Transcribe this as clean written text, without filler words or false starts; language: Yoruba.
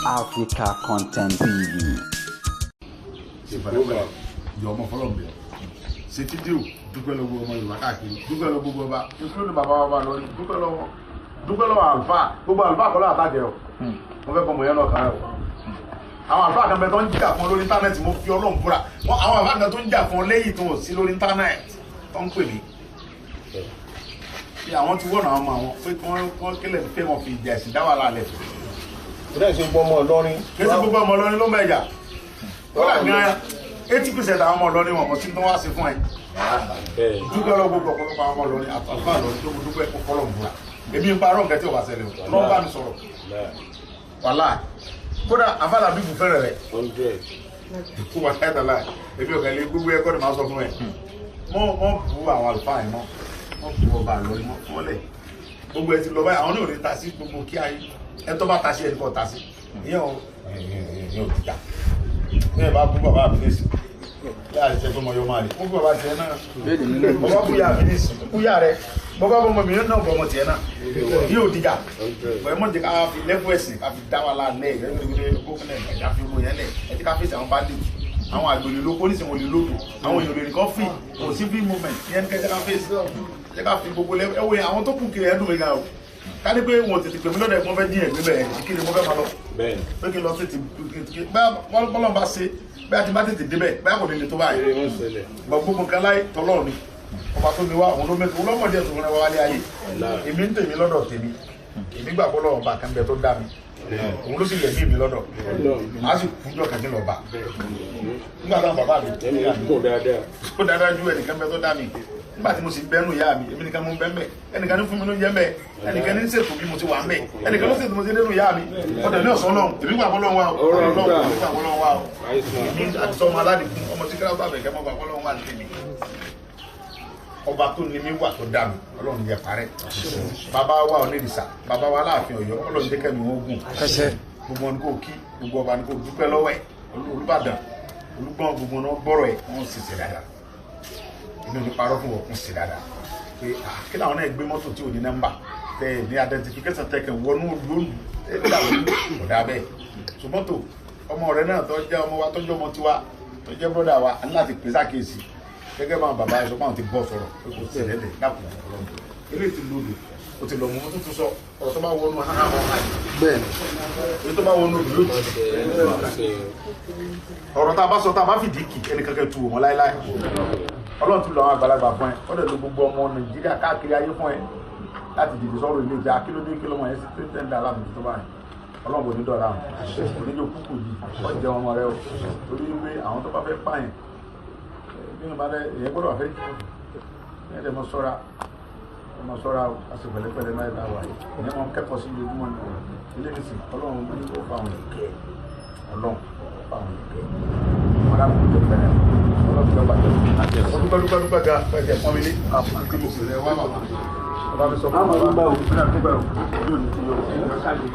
Africa Content TV. Ṣe pẹ̀lẹ́pẹ̀lẹ́ jọ ọmọ fọlọ́ọ̀bẹ ṣe fídíò, dúpẹ́ lọ́wọ́ ọmọ Yorùbá káàkiri, dúpẹ́ lọ́wọ́ gbogbo ọba, including bàbá wa lórí, dúpẹ́ lọ́wọ́, dúpẹ́ lọ́wọ́ àlùfáà, gbogbo àlùfáà kọ́ lọ́wọ́ àtàjẹ́ o. Mo fẹ́ kọ́ mọ̀ yẹn náà kàn rẹ̀ o. Àwọn àlùfáà kan bẹ tó ń jà fún ọ lórí íńtánẹ́ẹ̀tì, mo fi Ọlọ́run búra wọn. Àwọn àlùfáà kan tó ń jà fún ọ lẹ́yìn tó sí lórí íńtánẹ́ẹ̀tì tó ń pè mí bí àwọn ti wọ́n àwọn ọmọ àwọn pé kí wọ́n kílẹ̀ fẹ́ wọn fi ìjà ẹ̀sìn dá wàhálà lẹ̀. Ìdá ìṣe gbọ́ ọmọ Ìlọrin. Kí ẹ ti gbogbo ọmọ Ìlọrin ló ń bẹ jà. Ó dà gan 80% àwọn ọmọ Ìlọrin wọn kò sí tó wá sí fún ẹ. Dúpẹ́ lọ gbogbo ọ̀pọ̀lọpọ̀ àwọn ọmọ Ìlọrin àtàlùfáà Ìlọrin tó mo dúpẹ́ kó fọlọ́ búra. Èmi ń parọ́ nǹkan tí ò bá ṣẹlẹ̀ o. Lọ́n bá mi sọ̀rọ̀. Wàhálà. Kódà àfàlà bíbù fẹ́rẹ̀ rẹ̀. Wà láìtàlá. Èmi ò kẹ́lẹ́ gbogbo ẹ̀kọ́ ni màá sọ fún ẹ. Mọ́ bu àwọn àlùfáà yẹn mọ́. Mọ́ bu ọba Ìlọrin mọ́ fọ́lẹ̀. Gbogbo ẹ ti lọ báyìí, àwọn náà ò ní ta sí gbogbo kí ayé. Ẹ tó bá ta sí ẹni kò ta sí. Ìyẹn ò ti ta. Ní ẹ bá bú bàbá mi lẹ́sìn yáa ṣe fún ọmọ yóò máa rí mo bú bàbá tiẹ̀ náà, mo bá bú yá mi lẹ́sìn, bú yá rẹ, mo bá bọ́ ọmọ mi náà, bọ́ ọmọ tiẹ̀ náà yóò dìjà. Bọ̀ ẹ mọ̀ jẹ́ ká fi lẹ́fù ẹ̀sìn ká fi dá wa lálẹ́ ìrẹ́lẹ́gbẹ̀rẹ́ gómìnà ẹ̀já fi owó yẹn lẹ̀. Ẹ ti ká fèsì àwọn bandit, àwọn àgbèrè lóko oníṣẹ́ wọn lè lóko, àwọn èèyàn lè nìkan free, kò sí free movement yẹn ní kẹjẹ ká fèsì ẹ ká fi gbogbo lẹ́fù ẹ wo yẹn. Àwọn tó kù kiri ẹ̀ dùn mí gan o. Ká ní pé wọn tètè pè mí lọ́dọ̀ ẹ̀gbọ́n fẹ́ dín ẹ̀gbẹ́ bẹ́ẹ̀ kí ni mo fẹ́ máa lọ pé kí n lọ sí ti bẹ́ẹ̀ bọ́lọ̀ bá ṣe bẹ́ẹ̀ àti bá tètè débẹ̀ bẹ́ẹ̀ kò ní lè tó báyìí. Bọ̀ gbogbo nǹkan láyé tọ́lọ́ọ̀ ni ọba tó mi wá, òun ló mẹ́tò olómọdé ẹ̀sùn rẹ̀ wálé ayé. Èmi ń tèmi lọ́dọ̀ tèmi, èmi gbà bọ́lọ̀ ọba kan bẹ tó dá mi, òun ló sì lẹ̀ mí mi lọ́dọ̀, màá sì kújọ kàkí lọ bá nígbà táwọn bàbá mi ó dáadáa ju ẹnìkan bẹ tó dá mi. Nígbà tí mo sì bẹ́nu ìyá mi, èmi nìkan mo ń bẹ́ mbẹ́, ẹnìkan ní fún mi ló ń jẹ́ mbẹ́, ẹnìkan ní ṣètò bí mo ti wà mbẹ́, ẹnìkan ló ṣètò mo ti dénú ìyá mi. Ọ̀dẹ̀ ní ọ̀sán lọ́hùn, èmi gbà fọlọ́hún wa o, ọlọ́hún èmi gbà fọlọ́hún wa o. Èmi àti sọmọ aládìkún ọmọ tí kíláàsì àbẹ̀kẹ́ mọ́ gbà fọlọ́hún wa tèmi. Ọba tó ní mi wà tó dá mi, Ọlọ́run jẹ́ parẹ́. Bàbá wa Onírìṣà, bàbá wa Aláàfin Ọ̀yọ́, Ọlọ́run jẹ́ kẹ́mi wọn gùn. Gbogbo ní kò kí, gbogbo ọba ní kò dúpẹ́ lọ́wọ́ ẹ̀, Olúbàdàn, Olúgbọ́n, gbogbo náà gbọ́rọ̀ ẹ̀, wọ́n sì ṣe dáadáa. Inú mi parọ́ fún ọkùn sí dáadáa pé kí làwọn náà gbé mọ́tò tí ò ní nọ́mbà tẹ ní identification tẹ kàn wọnú lónìí ẹ dà wọ́n kò dáa bẹ́ẹ̀. Ṣùgbọ́n tó ọmọ rẹ náà tó jẹ́ ọmọ wa, tó jẹ́ ọmọ tiwa, tó jẹ́ brọ́dà wa, a ní láti pèsè àkíyèsí gẹ́gẹ́ bá bàbá ẹ sọ pé àwọn ti bọ́ sọ̀rọ̀ pé kò sí ẹ̀lẹ́dẹ̀ dákun ọlọ́run eléyìí ti lòdù o ti lọ mú tó tún sọ ọ̀rọ̀ tó bá wọnú ahọ́n bẹ́ẹ̀ ni tó bá wọnú lójì ọ̀rọ̀ tá a bá sọ tá a bá fìdí kì ẹnìkankan tu wọn láéláé. Ọlọ́run ti lọ àwọn àgbàlagbà fún ẹ, ó dẹ̀ lo gbogbo ọmọ Nàìjíríà káàkiri ayé fún ẹ láti dìde sọ̀rọ̀ ilé ìjà kílódé kílómọ yẹn sí tó ń da aláàmì tó báyìí. Ọlọ́run kò ní dọ̀la àwọn oníjó kúkú yìí ọ̀jẹ̀ ọmọ rẹ o, torí pé àwọn tó bá fẹ́ pààyàn bí wọn bá fẹ́ èyẹ gbọ́dọ̀ wà fẹ́ ẹ dẹ̀ mọ sọ́ra ẹ mọ sọ́ra o, a sì pẹ̀lẹ́pẹ̀lẹ́ náà ìlà wà yìí ìyẹn mọ kẹ́kọ̀ọ́ sí ojoojúmọ́ ni ilé mi sìn. Ọlọ́run ó fa àwọn ìkẹ́, Ọlọ́run ó fa àwọn ìkẹ́ wọn dà kó tó fẹ́rẹ̀ Ọlọ́run tó bá jẹ́ dúpẹ́ dúpẹ́ dúpẹ́ ga pẹ̀jẹ̀ pọ́n mi lé kí mo sì rẹ wá bàbá bàbá mi sọ fún mi.